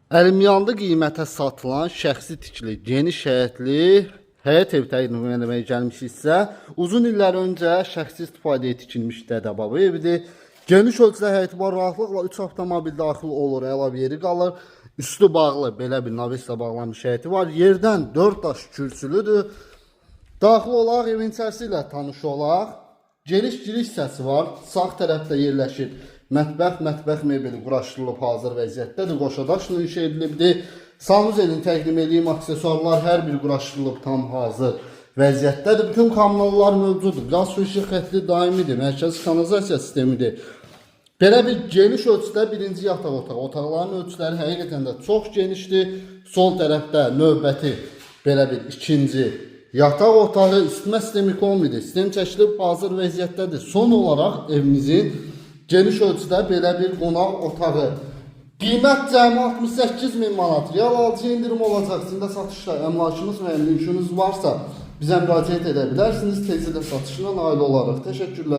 Əlimyandı qiymətə satılan şəxsi tikili, geniş həyətli həyət evi təqdim etməyə gəlmişiksə, uzun illər öncə şəxsi istifadəyə tikilmiş dədə-baba evidir. Geniş ölçüdə həyəti var, rahatlıqla 3 avtomobil daxil olur, əlavə yeri qalır. Üstü bağlı, belə bir naveslə bağlanmış həyəti var. Yerdən 4 daş kürsülüdür. Daxil olaq, evin içərisi ilə tanış olaq. Giriş giriş hissəsi var. Sağ tərəfdə yerləşir mətbəx, mətbəx mebeli quraşdırılıb hazır vəziyyətdədir. Qoşa daşla inşa edilibdir. Sanuzelin təqdim ediyim aksesuarlar hər biri quraşdırılıb tam hazır vəziyyətdədir. Bütün kommunallar mövcuddur. Qaz su işıq xətti daimidir. Mərkəzi kanalizasiya sistemidir. Belə bir geniş ölçüdə birinci yataq otağı. Otaqların ölçüləri həqiqətən də çox genişdir. Sol tərəfdə növbəti belə bir ikinci yataq otağı, isitmə sistemi kombidir. Sistem çəkilib hazır vəziyyətdədir. Son olaraq evimizin geniş ölçüdə belə bir qonaq otağı. Qiymət cəmi 68 min manat. Real alıcı endirim olacaq. Sizin də satışda əmlakınız və mülkünüz varsa bizə müraciət edə bilərsiniz. Tezliklə satışına nail olarıq. Təşəkkürlər.